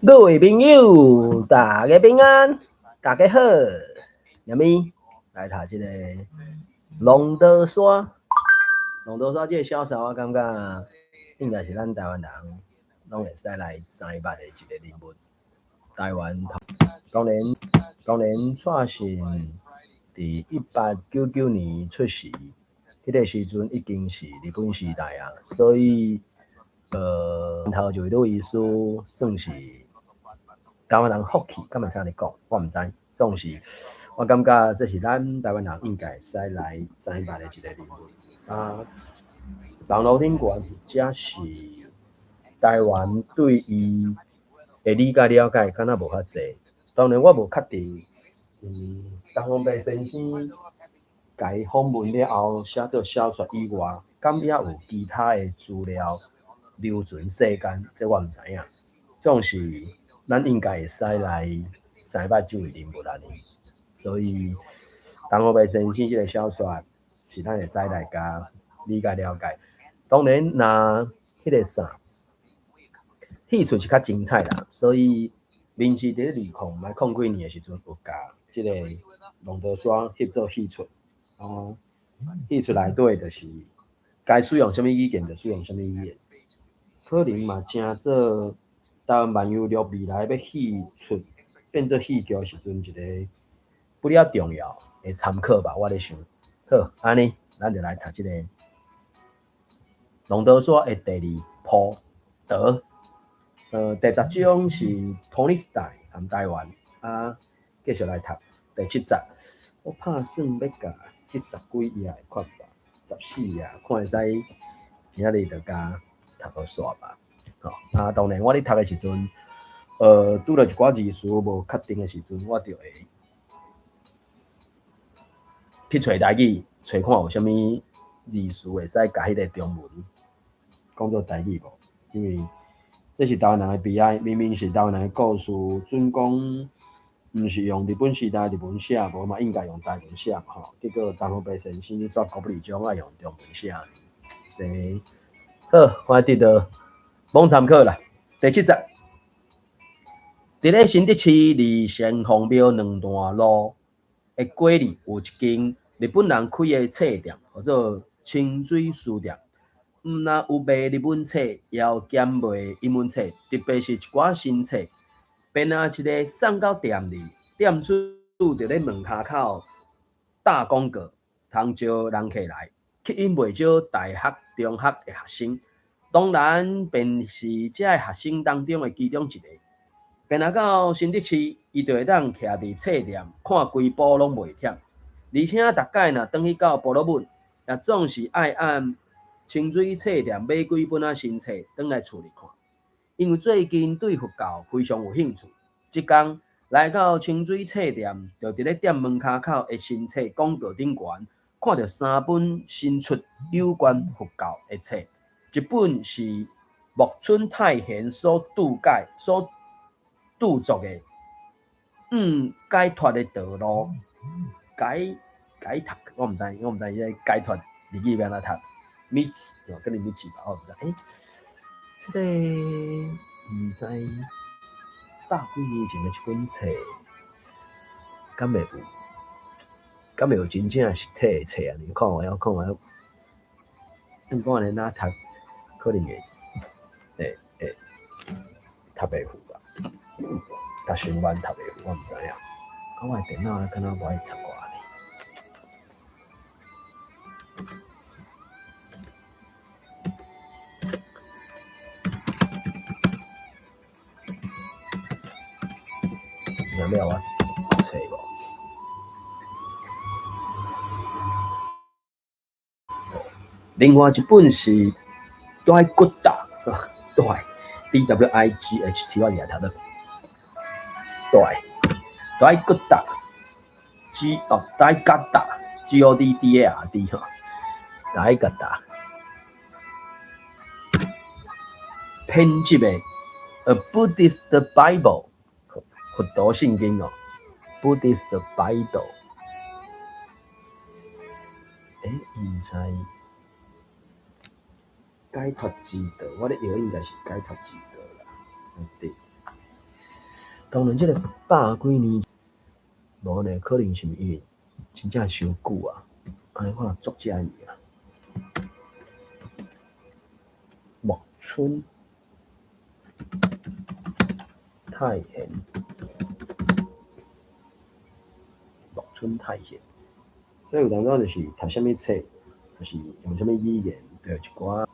各位朋友，大家平安，大家好。啥物來讀這個龍德山，龍德山這個小說，我感覺應該是咱台灣人攏會使來知捌的一個人物。台灣當然，當然，蔡信佇1899年出世，彼個時陣已經是日本時代啊，所以，頭一位女醫師算是台灣人福氣，敢會使按呢講？我毋知，總是我感覺這是咱台灣人應該會使來知捌的一個人物。啊，網路頂懸或者是台灣對伊的理解了解，敢若無較濟。當然我無確定，東方白先生共伊訪問了後寫做小說以外，敢猶有其他的資料留存世間，這我毋知影。總是咱應該會使來知捌這位人物按呢。所以東方白先生這個小說是咱會使來共理解了解。當然，若彼個啥戲出是較精彩啦，所以民視佇咧2000幾年的時陣，有共這個龍德山翕做戲出，哦，戲出內底就是該使用啥物語言就使用啥物語言，可能嘛成做台灣萬有錄未來欲戲出變做戲劇的時陣一個不了重要的參考吧，我咧想。好，按呢，咱就來讀這個龍德山的第二鋪德。第10章是統一時代含台灣，啊，繼續來讀第七節。我拍算欲共這十幾頁的款吧，14頁，看會使今仔日就共讀到煞吧。吼，啊，當然我咧讀的時陣，拄著一寡字詞無確定的時陣，我就會去揣台語，揣看有啥物字詞會使共彼個中文講做台語無？因為這是台灣人的悲哀，明明是台灣人的故事，準講毋是用日本時代日文寫，無嘛應該用台文寫嘛吼。結果東方白先生煞國語種愛用中文寫，所以好，歡迎得到罔參考啦。第七節，佇咧新竹市離城隍廟兩段路的街裡，有一間日本人開的冊店，號做清水書店。毋若有賣日本冊，也有兼賣英文冊，特別是一寡新冊。便若一个送到店裡，店主佇咧門跤口打廣告，通招人客來，吸引袂少大學、中學的學生。當然，便是這个學生當中的其中一個。便若到新竹市，伊就會當徛佇冊店看規晡攏袂忝。而且逐擺若轉去到埔洛文，也總是愛按清水冊店買幾本仔新冊，轉來厝裡看。因為最近對佛教非常有興趣，這工來到清水冊店，就佇咧店門跤口的新冊廣告頂懸，看著三本新出有關佛教的冊，一本是木村泰賢所注解、所著作的《解脫的道路》，解解脫，我毋知，我毋知這個解脫日語欲按怎讀。米奇，哦，可能米奇吧，我毋知。欸，這個毋知百幾年前的這本冊，敢會有？敢會有真正實體的冊啊？你看我，看我，毋過按呢哪讀，可能會會會讀袂赴吧？讀傷慢讀袂赴，我毋知影。啊，我的電腦敢若無愛插我呢？有沒有啊？冊無？另外一本是大骨達，大 D W I G H T，我也讀得大大骨達 G 哦，大吉達 G O D D A R D 吼，大吉達編輯的《A Buddhist Bible》佛陀聖經哦，《Buddhist Bible》。欸，毋知。解脫之道，我咧搖應該是解脫之道啦。對。當然，這个百幾年無呢，可能是毋是因為真正傷久啊？按呢看作者的名，木村泰賢，木村泰賢。所以有當陣就是讀啥物冊，就是用啥物語言，就有一寡。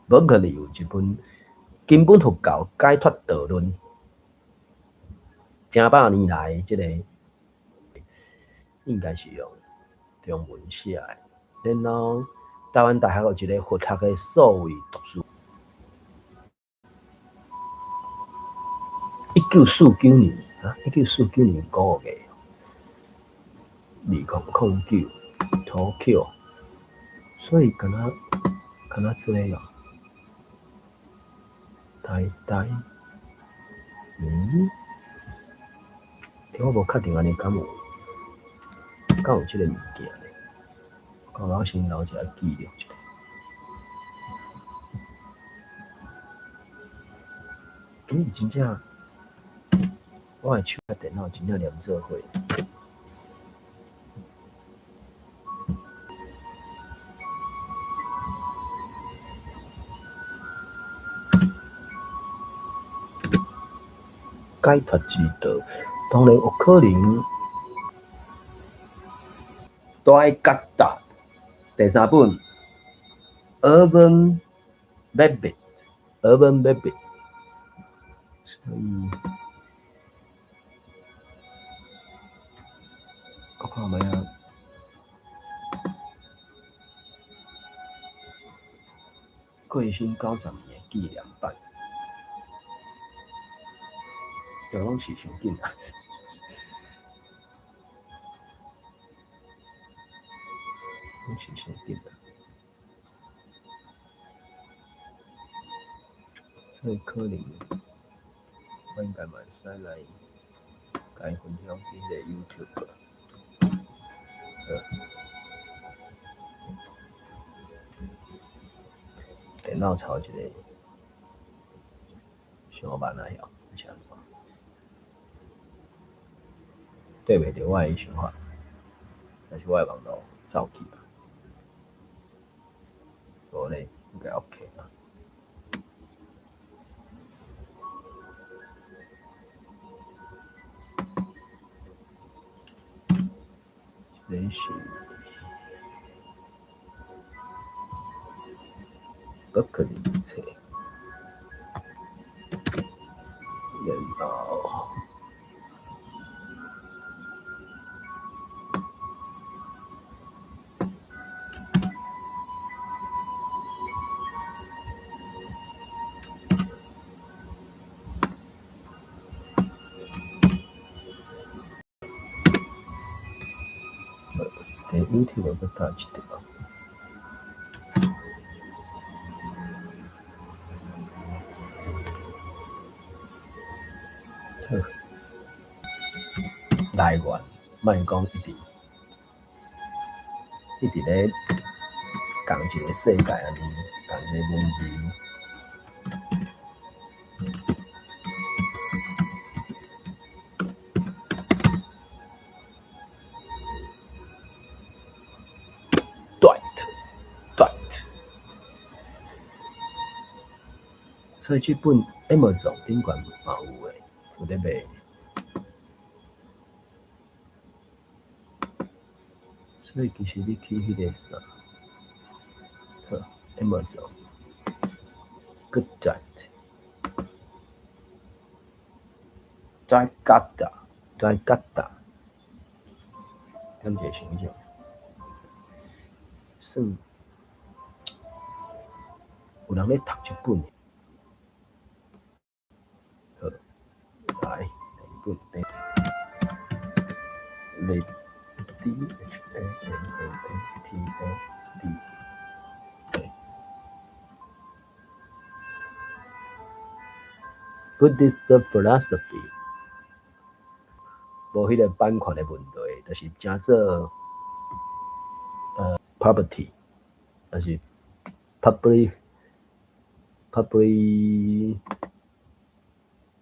伯克利有一本《根本佛教解脫道論》，成百年來，這个應該是用中文寫的。然後台灣大學有一个佛學的數位圖書，1949年啊，1949年5月，2009，Tokyo，所以敢若敢若這个哦，台大，嗯？我無確定按呢敢有，敢有這个物件咧？我先留一下記錄一下。因為真正，我的手佮電腦真正連做伙。解脫之道，當然有可能。大吉達第三本，Urban Rabbit，Urban Rabbit，所以我看覓啊？過身90年的紀念版，這攏是傷緊啊！攏是傷緊啊！所以可能我應該嘛會使來共伊分享佇彼個 YouTube。好，電腦抄一個傷慢啊，曉是按怎？對袂著我的想法，但是我的網路走去啊，無咧，應該 OK 啦。這個是伯克利冊，然後。佇 YouTube 閣搭一條。好，來源莫講一直一直咧仝一个世界按呢，仝一个文明。Dot 所以這本 Amazon 頂懸嘛有的，有咧賣。所以其實你去彼个啥，好，Amazon Good Diet Jakarta Jakarta，點一个想象，算有人咧讀這本。好，來，第二本，第 D H A N N A T A D 對，Buddhist philosophy，無彼个版權的問題，就是誠做property，就是 public public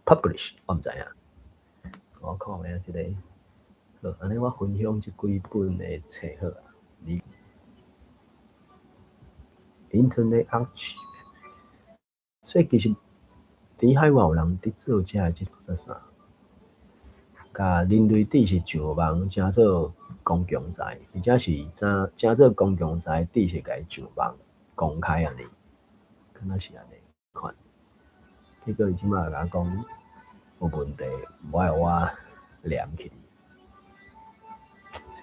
publish，我毋知影。我看覓仔這个，好，按呢我分享這幾本的冊好啊。你 Internet Archive，所以其實佇海外有人佇做這个這這啥，共人類知識上網成做公共財，而且是成成做公共財知識共伊上網公開按呢，敢若是按呢款。結果伊這擺共我講有問題，無愛予我連起。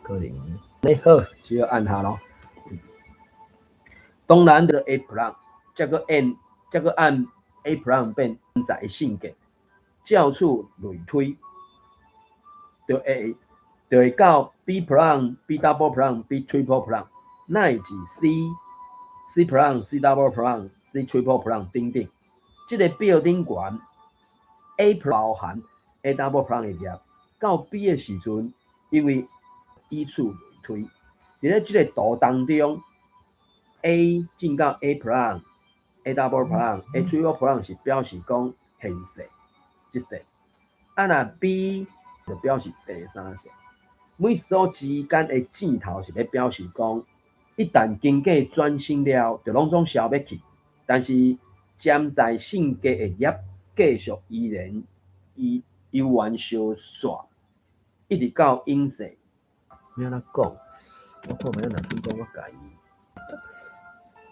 可能你好，只要按下囉。當然，就 A prime，再閣按，再閣按 A prime 變在性格，照此類推，就會到 B prime、B double prime、B triple prime，乃至 C、C prime、C double prime、C triple prime 等等。這个表頂懸 A 包含 A double prime 的頁，到 B 的時陣，因為以此類推，佇咧這个圖當中，A 進到 A prime、A double prime、A triple prime 是表示講現世，這世。啊，若 B 就表示第三世。每一組之間的箭頭是咧表示講，一旦經過轉生了，就攏總消滅去。但是潛在性格的業繼續依然伊猶原相續，一直到永世。欲按怎講？我看覓仔若準講，我共伊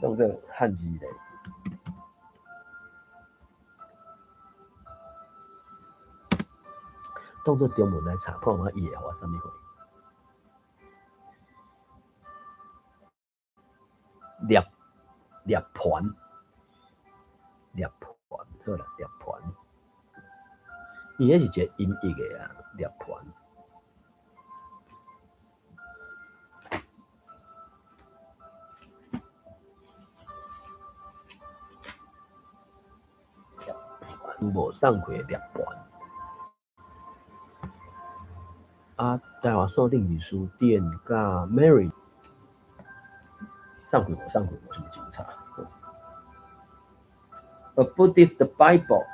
當做漢字咧。當做中文來查，看覓伊會予我啥物貨。涅涅槃，涅槃，好啦，涅槃。伊彼是一个音譯的啊，涅槃。有無送開的涅槃？啊，台灣線頂書店佮 Mary 送開無送開無啥物真差。A Buddhist Bible，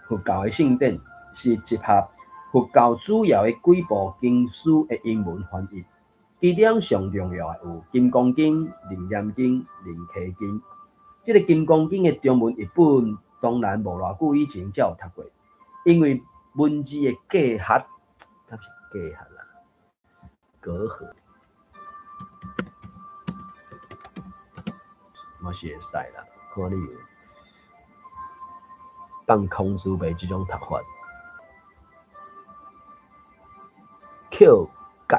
佛教的聖典是集合佛教主要的幾部經書的英文翻譯，其中上重要的有《金剛經》、《楞嚴經》、《楞伽經》。這个《金剛經》的中文譯本，當然無偌久以前才有讀過，因為文字的隔閡，敢是隔閡啊？隔閡，嘛是會使啦，看你有放空書賣這種讀法，扣割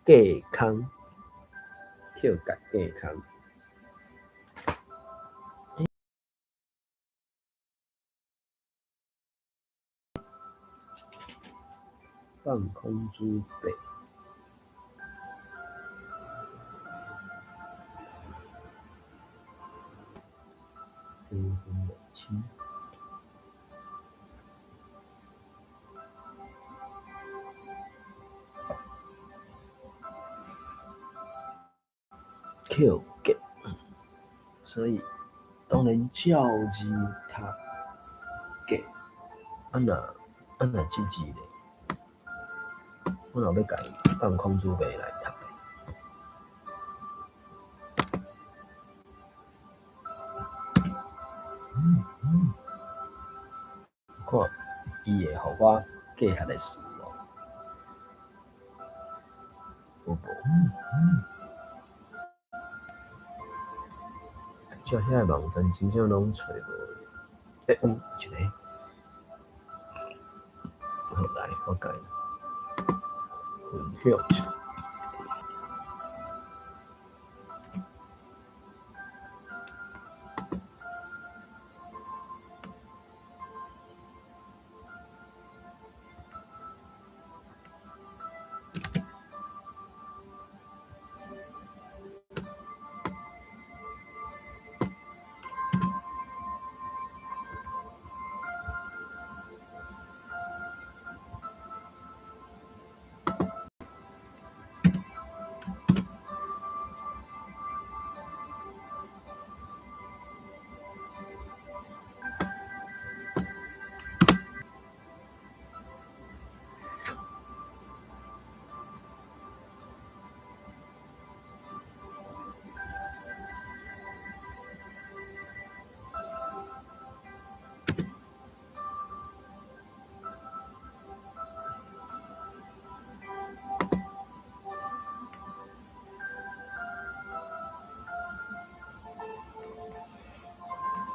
隔空，扣割隔空。放空珠背，四分袂清，扣割，所以當然照字讀格，啊若啊若這字咧？我若欲共放空珠白來讀，看伊會予我隔閡的詞無？有無？這遐個網站真正攏揣無。欸，有一个，好來，我共伊分享一下。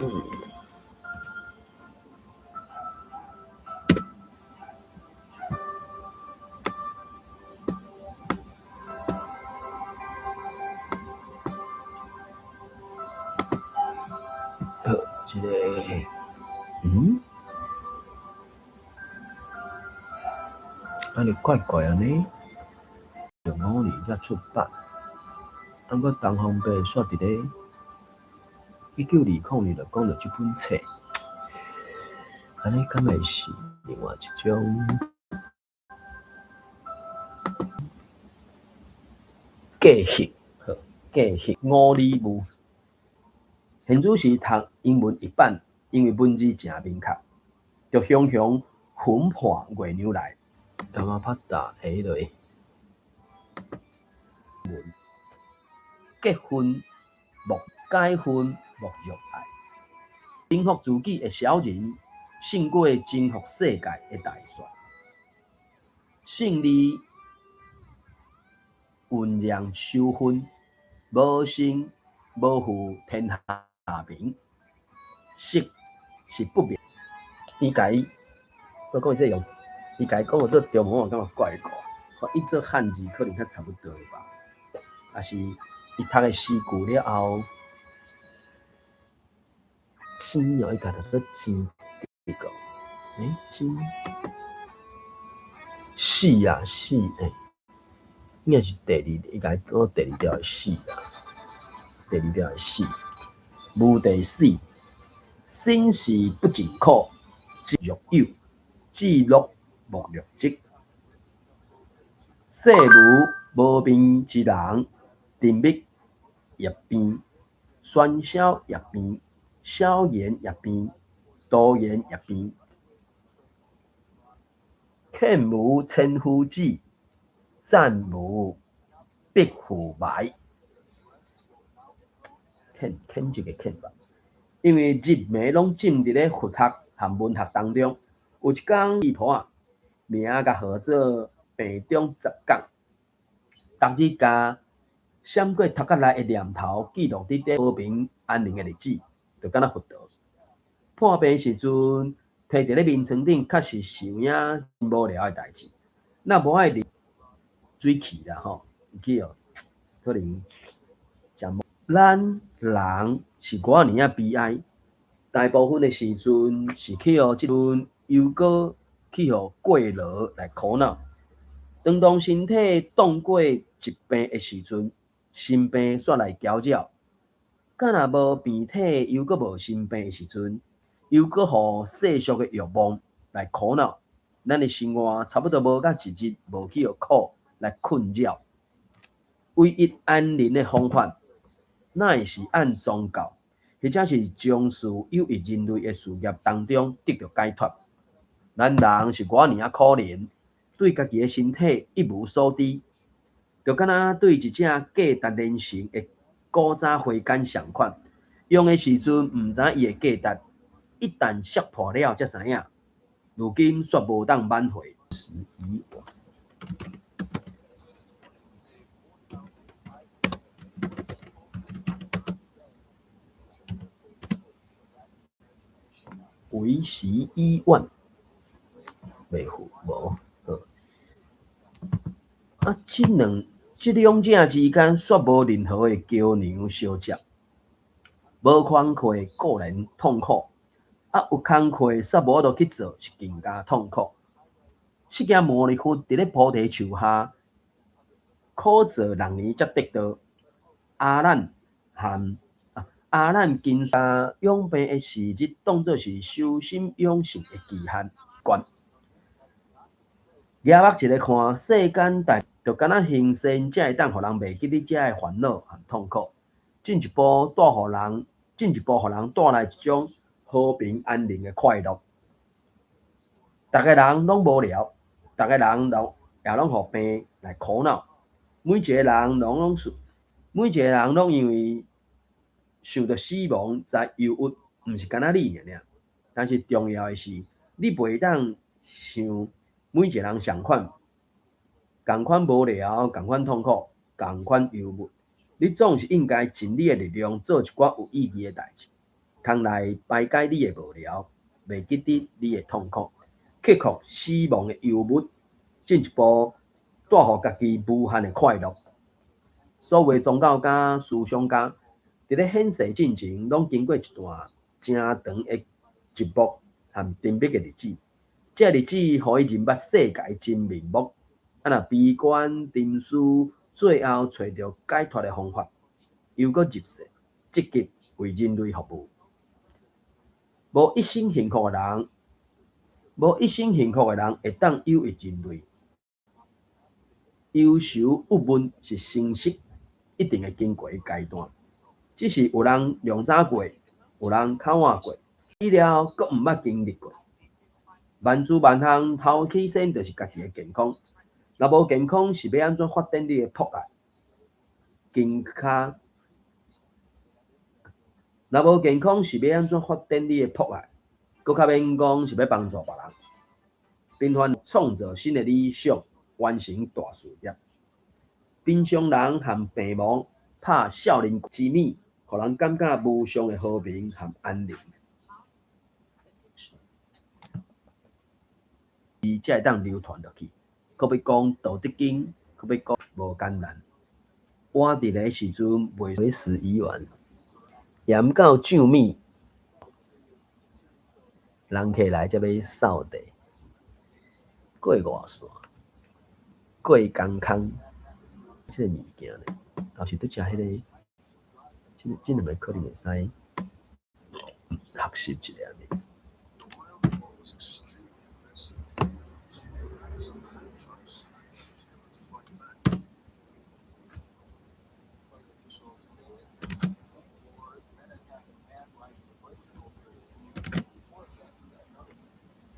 嗯。好，這个，嗯？按呢怪怪按呢？5年才出版，啊，毋過東方白煞佇咧1920年就講著這本冊，按呢敢會是另外一種繼續？好，繼續五里霧。現主時讀英文譯版，因為文字誠明確，就雄雄魂破月娘來。ธรรม帕達下落文，結婚莫解恨莫若愛，征服自己的小人勝過征服世界的大帥。勝利醞釀修分，無勝無負天下平。色是不明。伊共伊，我講伊這用，伊共伊講做中文，我感覺怪怪。伊做漢字可能較差不多吧。抑是伊讀的詩句了後，錢哦，伊共讀做錢，這個，欸，錢，死啊死欸，應該是第二，伊共伊講第二條是死啊，第二條是死，無第四，身是不盡苦，至若有，至樂莫若即。世無無病之人，沉默亦病，喧囂亦病，消言亦病，多言亦病。勸無千夫指，讚無百夫埋。勸勸這個勸吧，因為日暝攏浸佇咧佛學和文學當中。有一工，伊婆仔名共號做病中十講，逐日共閃過頭殼內的念頭記錄佇咧和平安寧的日子，就敢若佛陀。破病時陣，䖙佇咧眠床頂，確實是有影無聊的代誌。若無愛啉水氣啦吼，去予可能誠無。咱人是偌爾仔悲哀，大部分的時陣是去予這陣憂果去予過勞來苦惱。當當身體擋過疾病的時陣，心病煞來攪擾。敢若無病體，猶閣無心病的時陣，猶閣予世俗的欲望來苦惱。咱的生活差不多無甲一日無去予苦來困擾。唯一安寧的方法，乃是按宗教，或者是從事有益人類的事業當中得著解脫。咱人是偌爾仔可憐，對家己的身體一無所知，就敢若對一隻價值連城的古早花筅仝款，用的時陣毋知伊的價值，一旦摔破了才知影，如今煞無當挽回。為時已晚，袂赴無好。啊，這兩者之間，煞無任何的橋梁相接。無工課固然痛苦，啊有工課煞無法度去做，是更加痛苦。釋迦牟尼佛佇咧菩提樹下苦坐6年才得道。阿難和阿難經養病的時日，當做是修心養性的期限。關舉目一个看，世間代就敢若行善，才會當予人袂記得遮的煩惱和痛苦，進一步帶予人，進一步予人帶來一種和平安寧的快樂。逐个人攏無聊，逐个人攏也攏予病來苦惱。每一个人攏攏每一个人攏因為想著死亡才憂鬱，毋是干焦你爾爾。但是重要的是，你袂當像每一個人仝款，仝款無聊，仝款痛苦，仝款憂鬱。你總是應該盡你的力量做一寡有意義的代誌。通來排解你的無聊，袂記得你的痛苦，克服死亡的憂鬱，進一步帶予家己無限的快樂。所有宗教家、思想家，佇咧顯世進前，攏經過一段誠長的寂寞和沉默的日子。這個日子予伊認捌世界真面目，啊若悲觀、沉思，最後揣著解脫的方法，又閣入世，積極為人類服務。無一生幸福的人，無一生幸福的人會當有益人類。憂愁鬱悶是生死一定會經過的階段，只是有人量早過，有人較晚過，死了閣毋捌經歷過。萬事萬項頭起先就是家己的健康，若無健康是欲按怎發展你的博愛？健康，若無健康是欲按怎發展你的博愛？閣較免講是欲幫助別人，頻繁創造新的理想，完成大事業。平常人和病魔拍少年之美，予人感覺無上的和平和安寧。伊才會當流傳落去。閣欲講《道德經》，閣欲講無艱難。活佇咧時陣袂為時已晚，鹽到醬米，人客來才欲掃地。過外線，過江空，這個物件咧，倒是拄才彼个，這兩个可能會使學習一下呢。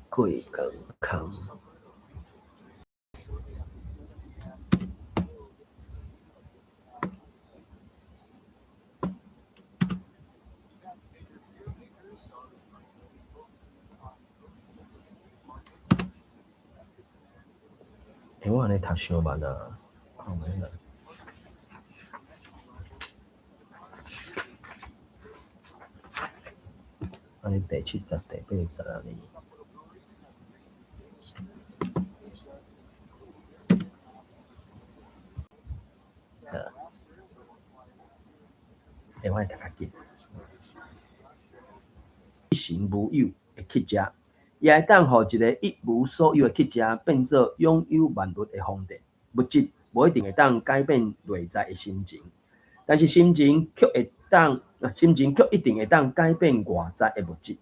過江空。欸，我按呢讀傷慢啊，看覓啦。按呢第七節、第八節按呢。欸，我愛讀較緊。一生無有的乞食，也會當予一個一無所有的乞食變做擁有萬物的皇帝。物質無一定會當改變內在的心情，但是心情卻會當，心情卻一定會當改變外在的物質。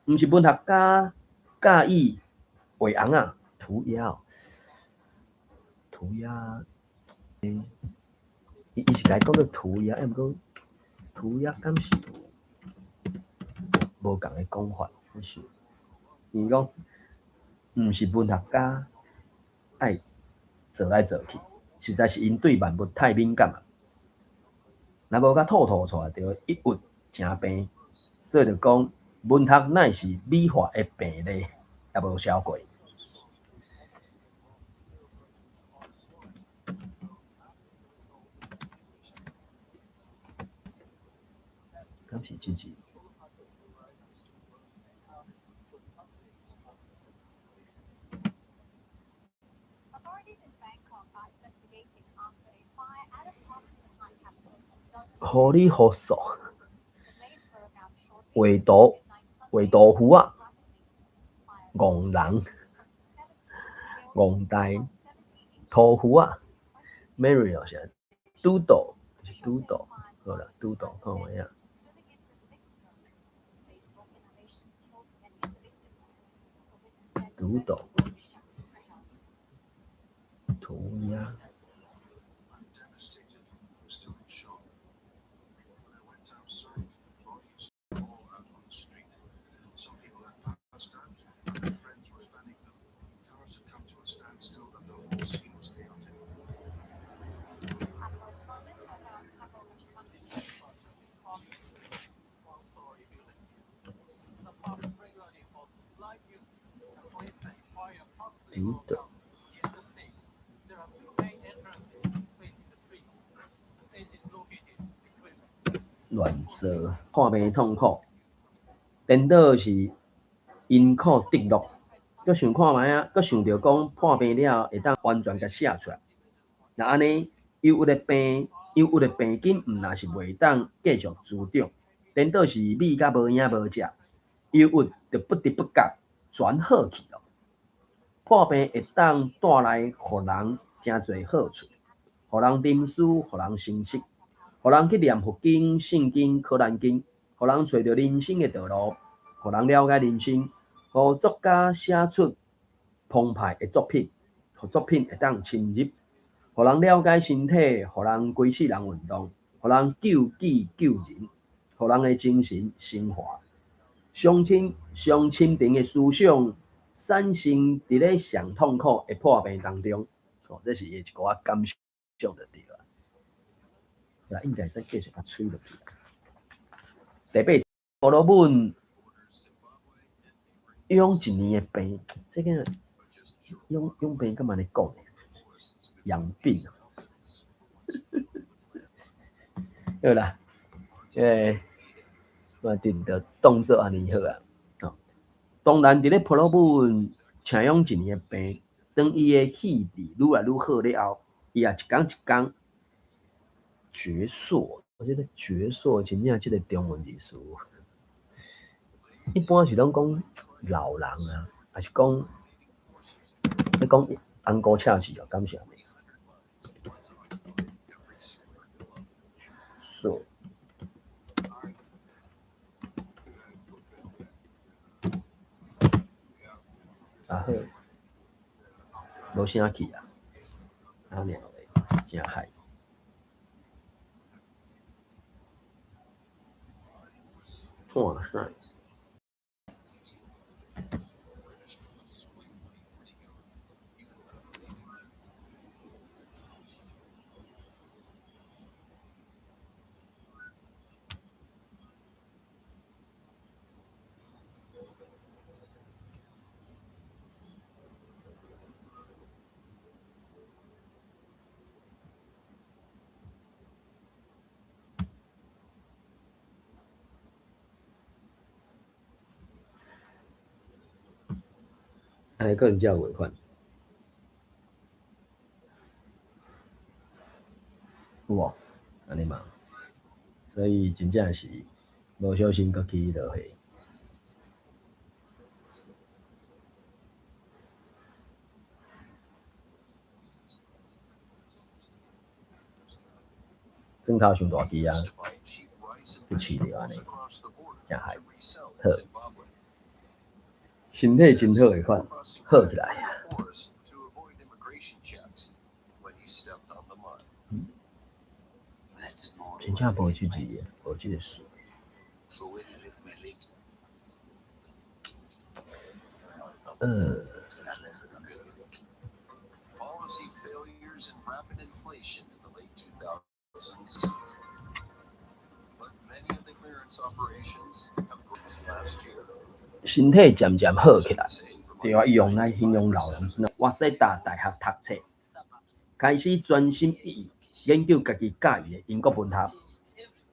毋是文學家佮意畫尪仔、塗鴉、塗鴉，伊伊是共伊講做塗鴉，啊毋過塗鴉敢是有無仝的講法？還是伊講毋是文學家愛做來做去，實在是𪜶對萬物太敏感啊！若無共吐吐出來，就會抑鬱成病。所以就講文學乃是美化的病例，也無超過。敢是這字？予你予數，畫圖畫圖符仔，戇人，戇呆，塗符仔，Mary 哦是拄倒，拄倒，好啦，拄倒看覓仔。拄倒，塗鴉。拄倒。亂做，看病痛苦，顛倒是因苦得樂，閣想看覓啊，閣想著講破病了後會當完全共寫出來。若按呢，憂鬱的病，憂鬱的病菌毋但是袂當繼續滋長，顛倒是覕甲無影無跡，憂鬱就不知不覺全好去囉。破病會當帶來予人誠濟好處，予人沉思，予人成熟，予人去念佛經、聖經、可蘭經，予人揣著人生的道路，予人了解人生，予作家寫出澎湃的作品，予作品會當深入，予人了解身體，予人規世人運動，予人救己救人，予人的精神升華。上深上深層的思想產生佇咧上痛苦的破病當中，哦，這是伊的一寡感想就對啊。啊，應該會使繼續共吹落去。第八，婆羅門養一年的病，這個養養病敢按呢講？養病啊！好啦，這個我佇就當做按呢好啊。當然，佇咧婆羅門請養一年的病，當伊的氣質愈來愈好了後，伊也一工一工矍鑠。我覺得矍鑠真正這個中文意思，一般是攏講老人啊，還是講咧講紅姑赤字哦，敢是按呢？爍。啊好，無聲氣啊，按呢咧，誠害。哇塞！按呢可能才有違反，有無？按呢嘛，所以真正是無小心閣去落去。砖頭傷大支啊，去飼著按呢，誠害。好，身體真好的款，好起來啊！真正無這字，無這個詞。身體漸漸好起來，對啊，伊用來形容老人。瓦塞達大學讀冊，開始專心一意研究家己佮意的英國文學。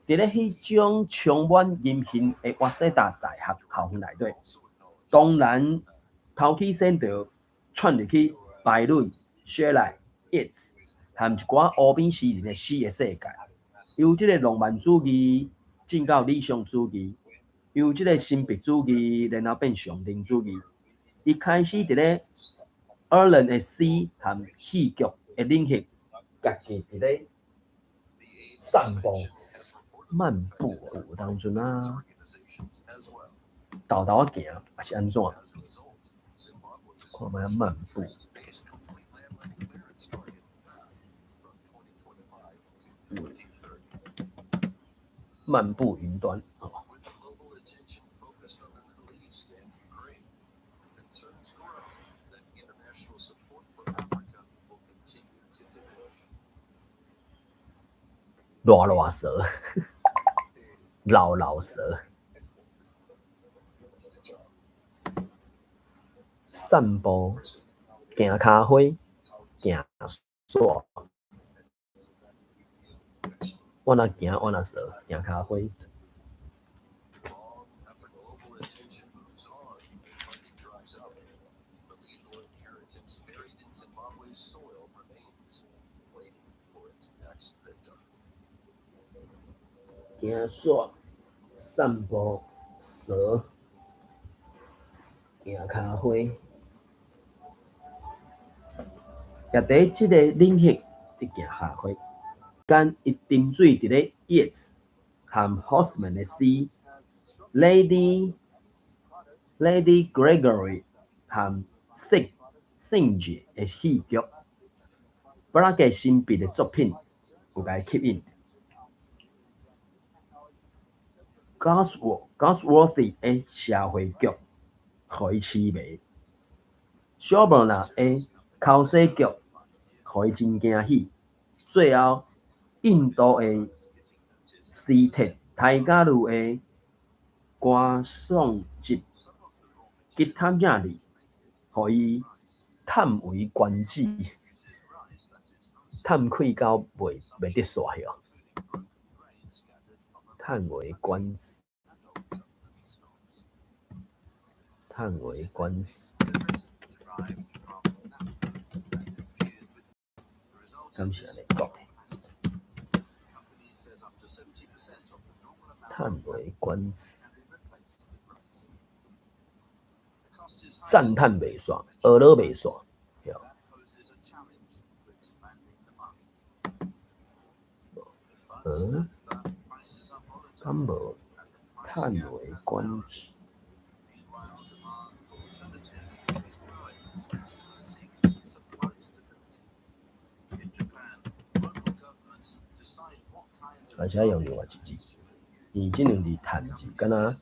佇咧彼種充滿淫興的瓦塞達大學校園內底，當然頭起先著竄入去拜倫、雪萊、葉茨和一寡湖邊詩人的詩的世界，由這個浪漫主義進到理想主義，由這個神秘主義，然後變象徵主義。伊開始佇咧爾倫的詩和戲劇的領域，家己佇咧散步、漫步有當陣啊，沓沓仔行，抑是按怎？看覓仔漫步。漫步雲端。賴賴趖，老老趖，散步，行跤花，行煞。我若行，我若趖，行跤花。行煞、散步、趖、行跤花，也佇這个領域佇行跤花。間伊沉醉佇咧 Yeats 和 Hoffmann 的詩，Lady Gregory 和 Synge 的戲劇，布拉格新筆的作品有共伊吸引。Galsworthy 的社會劇予伊痴迷，蕭伯納的哭喜劇予伊真驚喜。最後，印度的詩帖泰加魯的歌頌集《吉塔亞里》予伊嘆為觀止，嘆氣到袂得煞去。嘆為觀止，嘆為觀止。敢是按呢講的？嘆為觀止，讚嘆袂煞，呵咾袂煞，對。嗯？敢無嘆為觀止？而且用另外一字，伊這兩字嘆字，敢若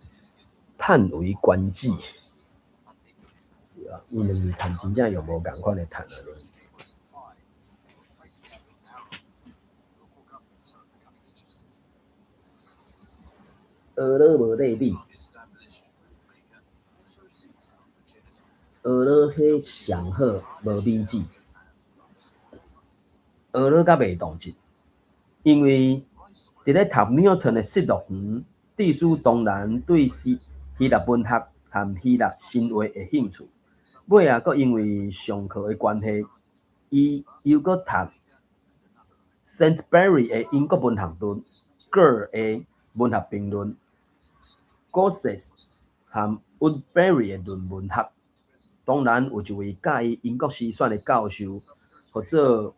嘆為觀止。伊兩字嘆真正用無仝款的嘆按呢。呵咾無對比，呵咾彼上好無米子，呵咾甲袂動質，因為佇咧讀 Milton 的失樂園，智思當然對希臘文學和希臘神話會興趣。尾仔閣因為上課的關係，伊猶閣讀 Saintsbury 的英國文學論、Gurr 的文學評論、Gosse 和 Woodberry 的論文學。當然有一位教伊英國詩選的教授，號做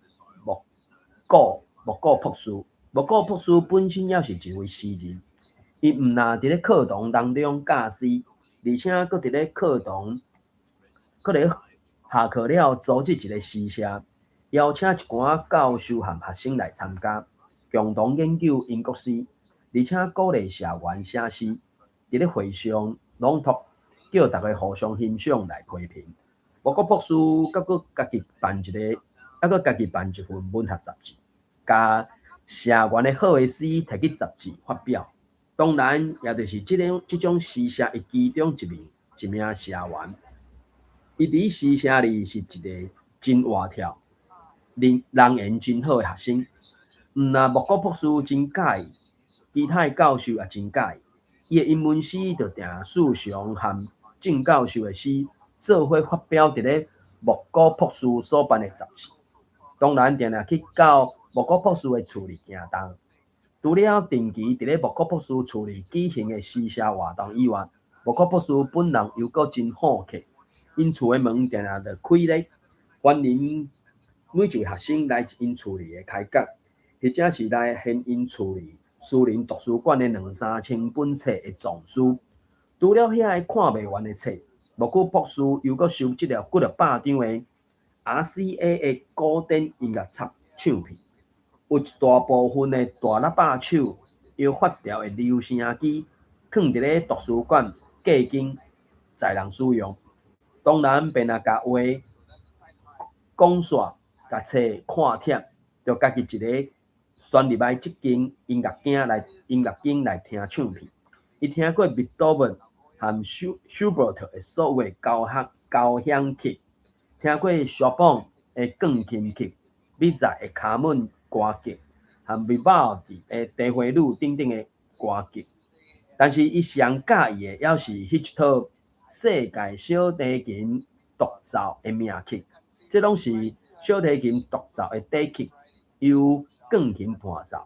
莫古博士。莫古博士本身也是一位詩人，伊毋但佇咧課堂當中教詩，而且閣佇咧課堂，閣咧下課了組織一个詩社，邀請一寡教授和學生來參加，共同研究英國詩，而且鼓勵社員寫詩。佇咧會上朗讀，叫逐家互相欣賞來批評。莫古博士閣閣家己辦一個，猶閣家己辦一份文學雜誌，共社員的好的詩提去雜誌發表。當然，也就是這種詩社的其中一名社員。伊佇詩社裡是一个真活跳、人緣真好的學生。毋但莫古博士真佮意，其他的教授也真佮意。伊的英文詩就定時常和鄭教授的詩做伙發表佇咧莫古博士所辦的雜誌。當然，定定去到莫古博士的厝裡行動。除了定期佇咧莫古博士厝裡舉行的詩社活動以外，莫古博士本人猶閣真好客，𪜶厝的門定定就開咧，歡迎每一位學生來𪜶厝裡的開講，或者是來現𪜶厝裡私人圖書館的兩三千本冊的藏書。除了遐个看袂完的冊，莫古博士猶閣收集了幾若百張的 RCA 的古典音樂插唱片，有一大部分的大喇叭手搖發條的留聲機，囥佇咧圖書館隔間載人使用。當然，便若共話講煞，共冊看忝，就家己一个鑽入來這間音樂間來聽唱片。伊聽過貝多芬和舒伯特的所有的交響曲，聽過蕭邦的鋼琴曲、比扎的卡門歌劇和維瓦爾第的茶花女等等的歌劇。但是伊上佮意的，猶是彼一套世界小提琴獨奏的名曲，這攏是小提琴獨奏的底曲。由鋼琴伴奏，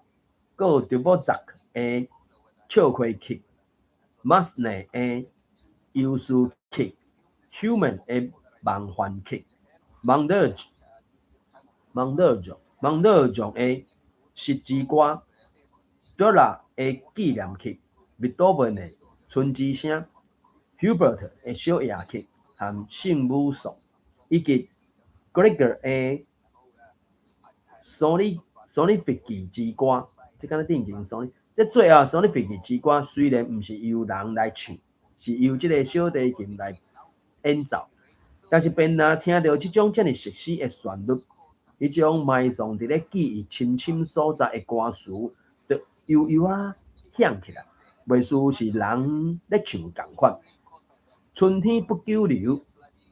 閣有德沃札克的笑詼曲、馬斯內的憂思曲、Schumann 的夢幻曲、孟德爾頌的詩之歌、德拉的紀念曲、貝多芬的春之聲、Schubert 的小夜曲和聖母頌，以及格雷格的索尼弗奇之歌。這敢若頂前索尼，這最後索尼弗奇之歌雖然毋是由人來唱，是由這个小提琴來演奏，但是便若聽著這種遮爾熟悉的旋律，彼種埋藏佇咧記憶深深所在的歌詞，就悠悠仔響起來，袂輸是人咧唱仝款。春天不久留，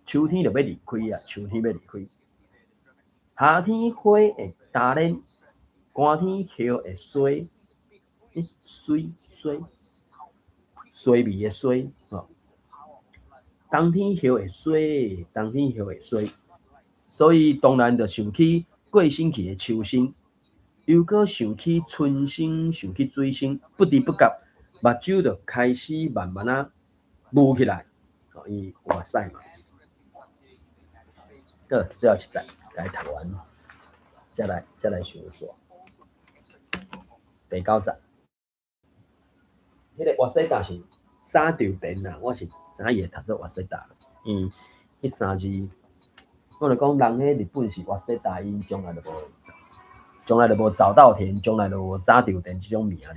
秋天就欲離開啊！秋天欲離開，夏天花會焦練，寒天葉會衰，衰衰衰微的衰吼。冬天葉會衰，冬天葉會衰，所以當然就想起過身去的秋生，又閣想起春生，想起水生，不知不覺目睭就開始慢慢仔霧起來。伊活屎嘛。好，最後一節，共伊讀完，再來想煞。第九節，彼个活塞達是早稻田啦，我是知影伊會讀做活塞達。嗯，彼三字，我就講人彼日本是活塞達，𪜶從來就無早稻田，從來就無早稻田這種名字，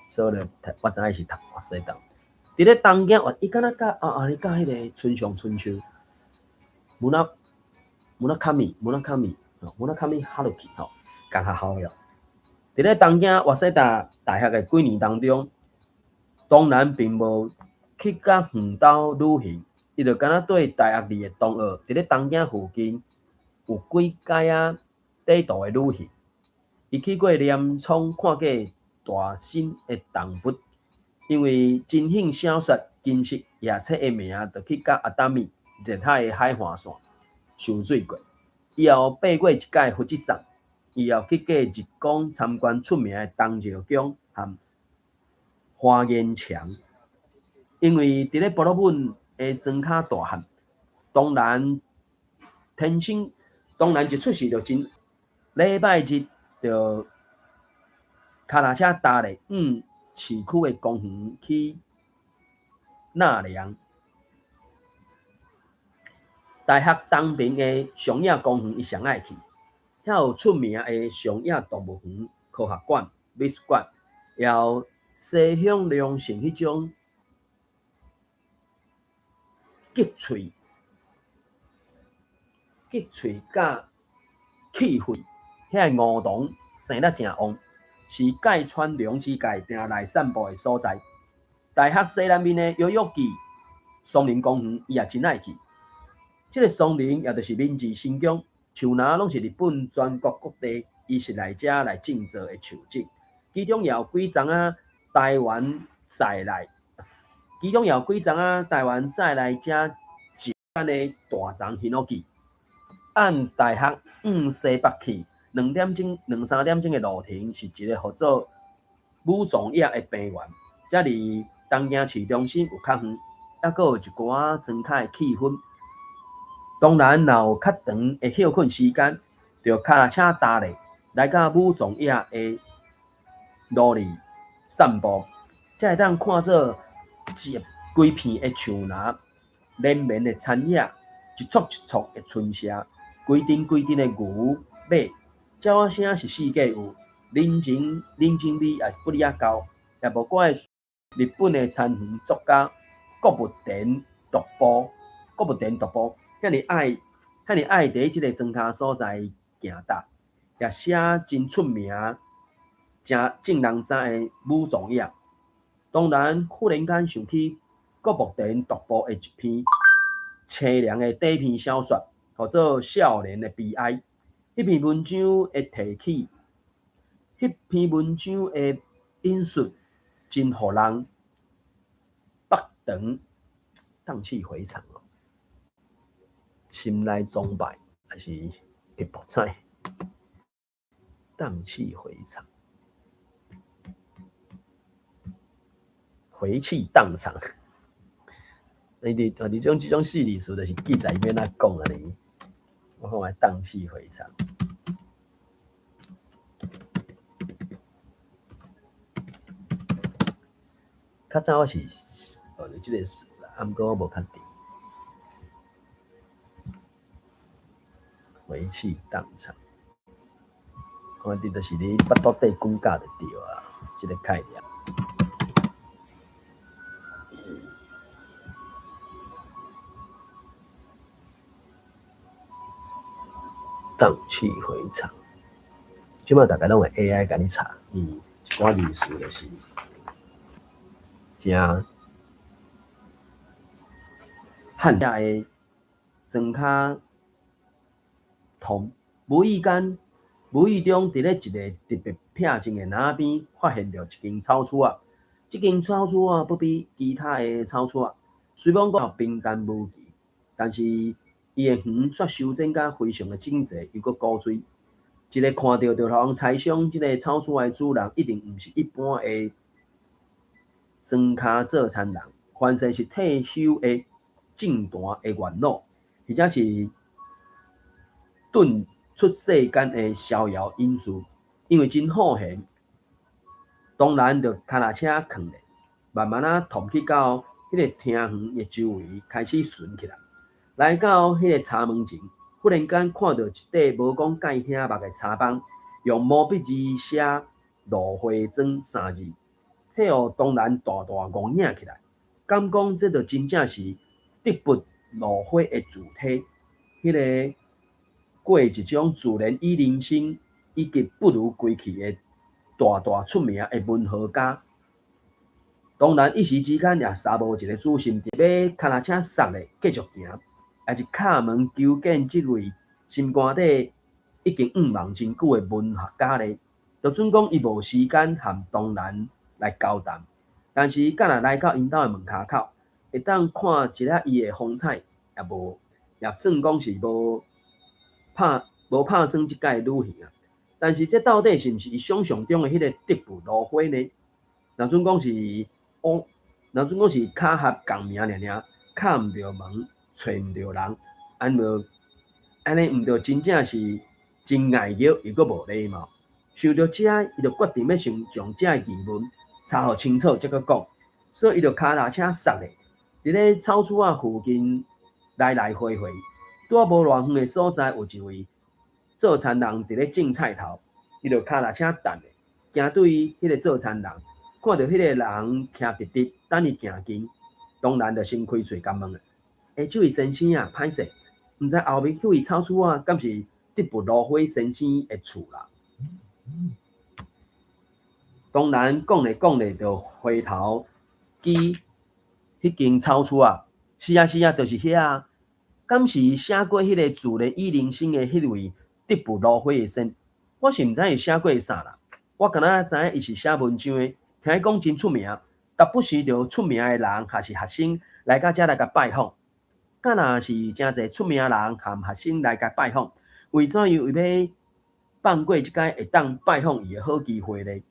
所以我知影伊是讀活塞達。佇咧東京，伊敢若佮啊啊，伊佮彼个村上春樹，村上村上吼，村上春樹吼，仝學校的。佇咧東京早稲田大學的幾年當中，當然並無去甲遠兜旅行，伊就敢若綴大學裡的同學，佇咧東京附近有幾擺仔短途的旅行。伊去過鎌倉，看過大森的動物，因為真興小說《金色夜車》的名，就去佮阿達米熱海的海岸線泅水過。伊也有爬過一擺富士山，伊也有去過日光參觀出名的東照宮和華嚴牆。因為佇咧婆羅門的莊跤大漢，當然天生當然一出世就真禮拜日就跤踏車踏咧往市區的公園去納涼。大學東邊的上野公園，伊上愛去，遐有出名的上野動物園科學館、美術館，也有西鄉隆盛彼種激喙、激喙佮氣肺，遐个梧桐生得誠旺，是芥川龍之介定來散步的所在。大學西南面的代々木松林公園，伊也真愛去。這个松林也就是明治神宮，樹林攏是日本全國各地伊是來遮來種植的樹種，其中也有幾叢仔台灣在來，其中也有幾叢仔台灣再來遮種的大欉ヒノキ。按大學往西北去2點鐘、兩三點鐘的路程，是一个號做武藏野的平原，這離東京市中心有較遠，猶閣有一寡莊跤的氣氛。當然，若有較長的歇睏時間，就跤踏車踏咧來到武藏野的路裡散步，才會當看做一規片的樹林，連綿的田野，一簇一簇的村舍，規陣規陣的牛馬，鳥仔聲是四界有，人情味也不離仔厚，也無怪日本的田園作家國木田獨步，國木田獨步。遐爾愛佇這个莊跤所在行踏，也寫真出名、誠眾人知的武藏野。當然，忽然間想起國木田獨步的一篇淒涼的短篇小說，號做《少年的悲哀》。彼篇文章的提起，彼篇文章的引述，真予人腹腸蕩氣迴腸哦。心內崇拜，還是翕目彩？蕩氣迴腸，回氣蕩腸。你佇佇種這種四字詞，就是記載欲按怎講按呢？我看覓蕩氣迴腸。較早我是學著這個詞啦，啊，毋過我無確定。回氣蕩腸，反正就是你腹肚底滾絞就對啊，這個概念。蕩氣迴腸，這擺大家攏會 AI 共你查，一寡字詞就是誠罕見的莊跤通，無意間，無意中，佇咧一个特別僻靜的林仔邊，發現著一間草厝仔。這間草厝仔不比其他的草厝仔，雖罔講平淡無奇，但是伊的園卻修剪甲非常的整齊，又閣古錐。一个看著就予人猜想，這个草厝仔的主人一定毋是一般的莊跤做田人，凡勢是退休的政壇的元老，或者是遁出世間的逍遙隱士，因為真好閒，當然就跤踏車囥咧，慢慢仔跄去到彼个庭園的周圍，開始巡起來。來到彼个柴門前，忽然間看著一塊無講蓋顯目的柴枋，用毛筆字寫“蘆花莊”三字，彼予當然大大戇影起來，敢講這就真正是德拔蘆花的主體，彼个過一種自然與人生以及不如歸去的大大出名的文學家。當然一時之間也捎無一个主心，欲跤踏車捒咧繼續行，抑是敲門求見這位心肝底已經向望真久的文學家咧？就準講伊無時間和當然來交談，但是敢若來到𪜶兜的門跤口，會當看一下伊的風采，也無也算講是無拍算這擺的旅行啊。但是這到底是毋是伊想象中的彼个德拔蘆花呢？若準講是，哦，若準講是巧合仝名爾爾，敲毋著門，揣毋著人，按無按呢毋著真正是真礙熱又閣無禮貌。想著這，伊就決定欲先將這个疑問查予清楚，才閣講。所以伊就跤踏車捒咧，佇咧草厝仔附近來來回回，拄仔無偌遠的所在，有一位做田人佇咧種菜頭，伊就跤踏車等咧，行對彼个做田人，看著彼個人徛直直等伊行近，當然就先開喙共問咧：欸，這位先生啊，歹勢，毋知後面彼位草厝仔敢是德拔蘆花先生的厝啦？當然講咧講咧，就回頭記彼間草厝仔，是啊是啊，就是遐啊，敢是寫過彼个自然與人生的彼位德拔蘆花的先？我是毋知伊寫過啥啦，我敢若知影伊是寫文章的，聽講真出名，逐不時就有出名的人抑是學生來到遮來共拜訪。敢若是誠濟出名人和學生來共拜訪，為怎樣伊欲放過這擺會當拜訪伊的好機會呢？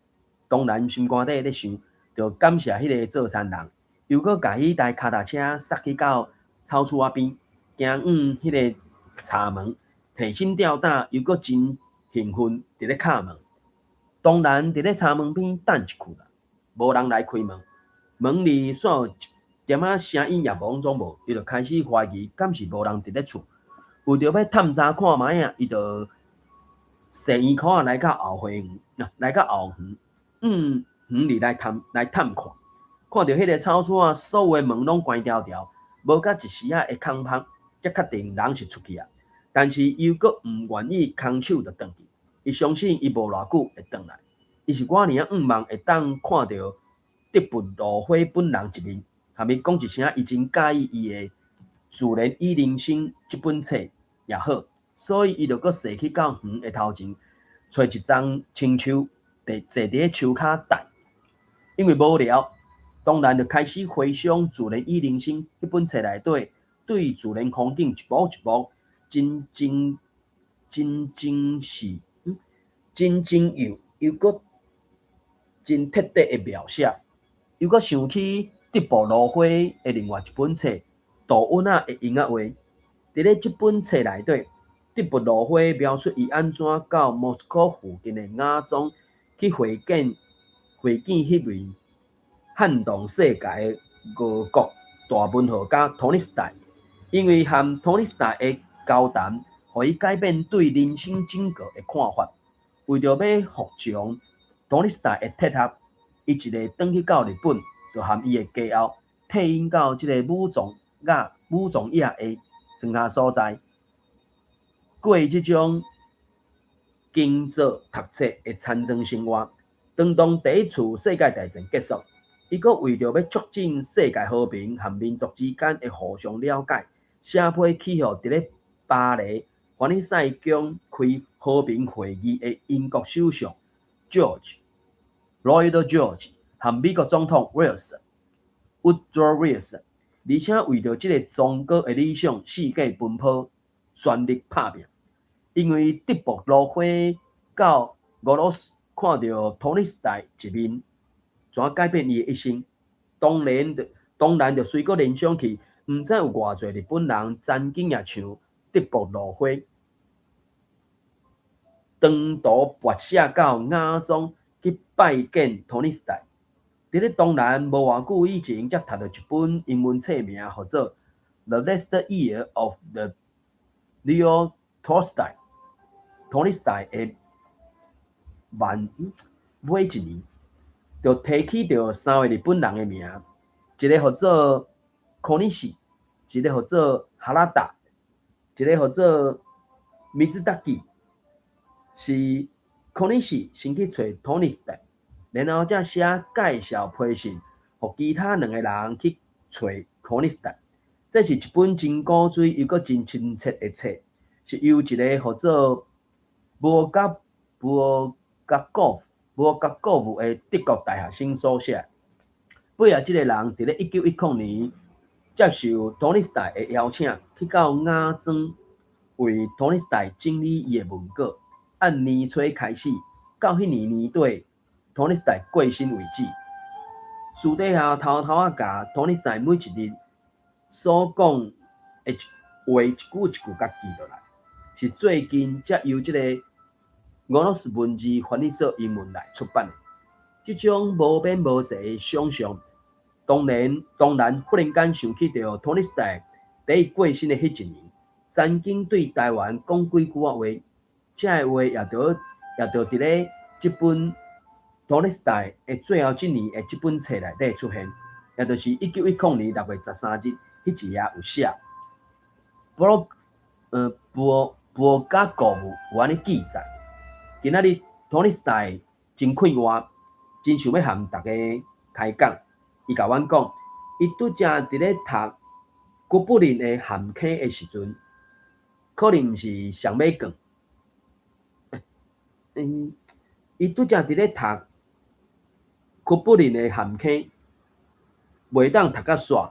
當然心肝底咧想，就感謝彼个做田人，又閣共彼台跤踏車捒去到草厝仔邊，行往彼个柴門，提心吊膽，又閣真興奮，佇咧敲門。當然佇咧柴門邊等一窟啦，無人來開門，門裡煞一點仔聲音也攏總無，伊就開始懷疑，敢是無人佇咧厝。為著欲探查看覓仔，伊就踅圓箍仔來到後花園，來到後園，園裡來探看，看著彼个草厝仔所有的門攏關牢牢，無佮一絲仔的空縫，才確定人是出去啊。但是伊又閣毋願意空手就轉去，伊相信伊無偌久會轉來。伊是偌爾仔向望會當看著德拔蘆花本人一面，含伊講一聲，伊真佮意伊的《自然與人生》這本冊也好，所以伊就閣踅去到園的頭前，揣一叢青樹，坐佇咧樹跤等。因為無聊，當然就開始回想《自然與人生》彼本冊內底對自然風景一幕一幕真真真真是，真精幼又閣真徹底的描寫，猶閣想起德布羅花的另外一本冊《杜穩仔的鷹仔話》。佇咧這本冊內底，德布羅花描述伊按怎到莫斯科附近的雅莊去會見彼位撼動世界的俄國大文學家托爾斯泰，因為和托爾斯泰的交談，予伊改變對人生整個的看法。為著欲服從托爾斯泰的託付，伊一个轉去到日本，就和伊的家後退隱到這个武藏野的莊跤所在，過這種耕作讀冊的田莊生活。當第一次世界大戰結束，伊閣為著欲促進世界和平和民族之間的互相了解，寫批去予佇咧巴黎凡爾賽宮開和平會議的英國首相 George Lloyd George 和美國總統 Wilson Woodrow Wilson，而且為著這个崇高的理想，四界奔波，全力拍拚。因為德布羅花到俄羅斯看著托爾斯泰一面，怎改變伊的一生？當然就隨閣聯想起，毋知有偌濟日本人曾經也像德布羅花，長途跋涉到雅莊去拜見托爾斯泰。佇咧東南無偌久以前，才讀著一本英文冊名，號做《The Last Year of the Leo Tolstoy》，托爾斯泰的晚尾一年，就提起著三个日本人的名，一个號做柯尼西，一个號做哈拉達，一个號做米茲達基。是柯尼西先去揣托爾斯泰，然後才寫介紹批信，予其他兩个人去揣托爾斯泰。這是一本真古錐又閣真親切的冊，是由一个號做布爾加科夫的德國大學生所寫。尾仔這个人佇咧1910年接受托爾斯泰的邀請，去到雅莊為托爾斯泰整理伊的文稿。按年初開始，到彼年年底，托爾斯泰過身為止。私底下偷偷仔共托爾斯泰每一日所講的話一句一句共記落來，是最近才由這个俄羅斯文字翻譯做英文來出版的。這種無邊無際的想象，當然忽然間想起著托爾斯泰佇伊過身的彼一年，曾經對台灣講幾句仔話，這个話也著佇咧這本托爾斯泰的最後一年的這本冊內底出現，也就是1910年6月13日彼一頁有寫，布爾加科夫有按呢記載。今仔日托爾斯泰真快活，真想欲和大家開講。伊共阮講，伊拄才佇咧讀古柏林的鹹坑的時陣，可能毋是上尾卷。伊拄才佇咧讀古柏林的鹹坑，袂當讀甲煞，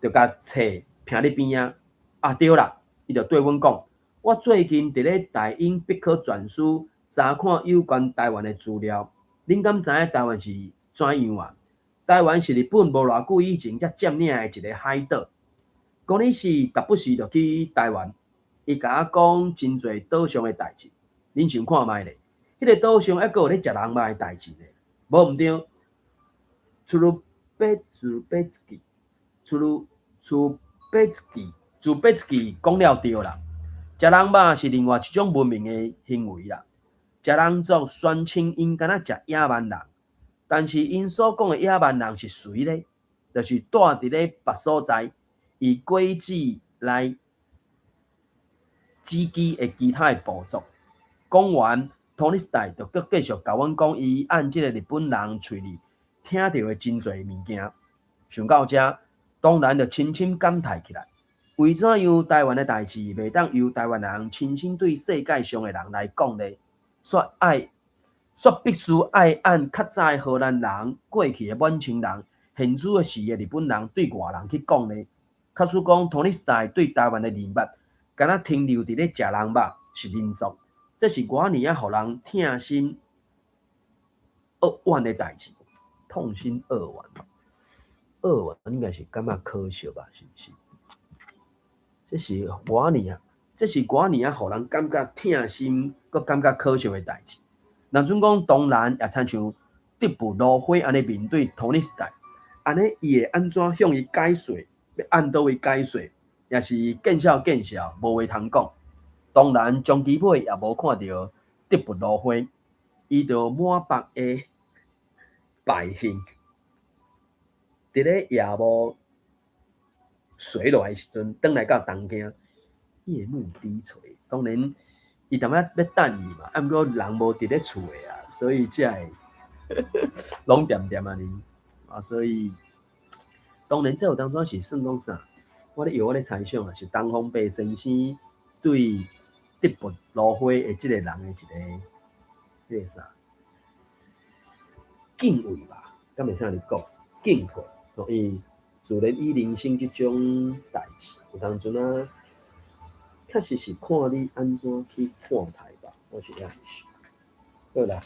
就共冊拚咧邊仔。啊對啦，伊就對阮講，我最近佇咧大英百科全書查看有關台灣的資料。恁敢知影台灣是怎樣啊？台灣是日本無偌久以前才佔領的一个海島。講你是逐不時就去台灣，伊共我講真濟島上的代誌。恁想看覓咧？彼个島上猶閣有咧食人肉的代誌咧？無毋對。楚魯貝茨貝茨基，楚魯楚貝茨基，楚貝茨基講了對啦。食人肉是另外一種文明的行為啦。食人族宣稱𪜶敢若食野蠻人，但是𪜶所講的野蠻人是誰咧？就是蹛佇咧別所在，以規矩來指記的其他的部族。講完，托爾斯泰就閣繼續共阮講，伊按這个日本人喙裡聽著的真濟物件。想到這，當然就深深感嘆起來。為怎樣台灣的代誌袂當由台灣人親身對世界上的人來講咧？煞必須愛按較早的荷蘭人、過去的滿清人、現此時的日本人對外人去講咧？假使講托爾斯泰對台灣的認捌，敢若停留佇咧食人肉是民族，這是偌爾仔予人疼心扼腕的代誌，痛心扼腕，扼腕應該是感覺可惜吧？是毋是？這是偌爾仔，這是偌爾仔予人感覺疼心，閣感覺可惜的代誌。若準講當然也親像德布羅花按呢面對同一時代，按呢伊會按怎向伊解說？欲按佗位解說，也是見笑見笑，無話通講。當然，終其尾也無看著德布羅花，伊就滿腹的敗興，佇咧夜幕垂落來的時陣，轉來到東京，夜幕低垂。當然，伊淡仔欲等伊嘛，啊，毋過人無佇咧厝的啊，所以才會攏恬恬按呢。啊，所以當然這有當陣是算講啥？我咧用我咧猜想啊，是東方白先生對德布羅花的這個人的一個彼個啥敬畏吧？敢會使按呢講？敬佩，伊自然以人生這種代誌，有當陣啊，確實是看你按怎去看待吧，我是按呢想。好啦，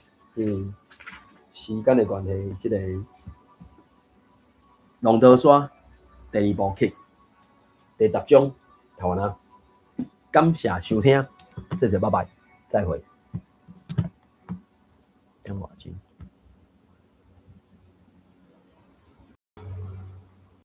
時間的關係，這個龍頭山第二部曲第十章讀完啦，感謝收聽，謝謝，拜拜，再會。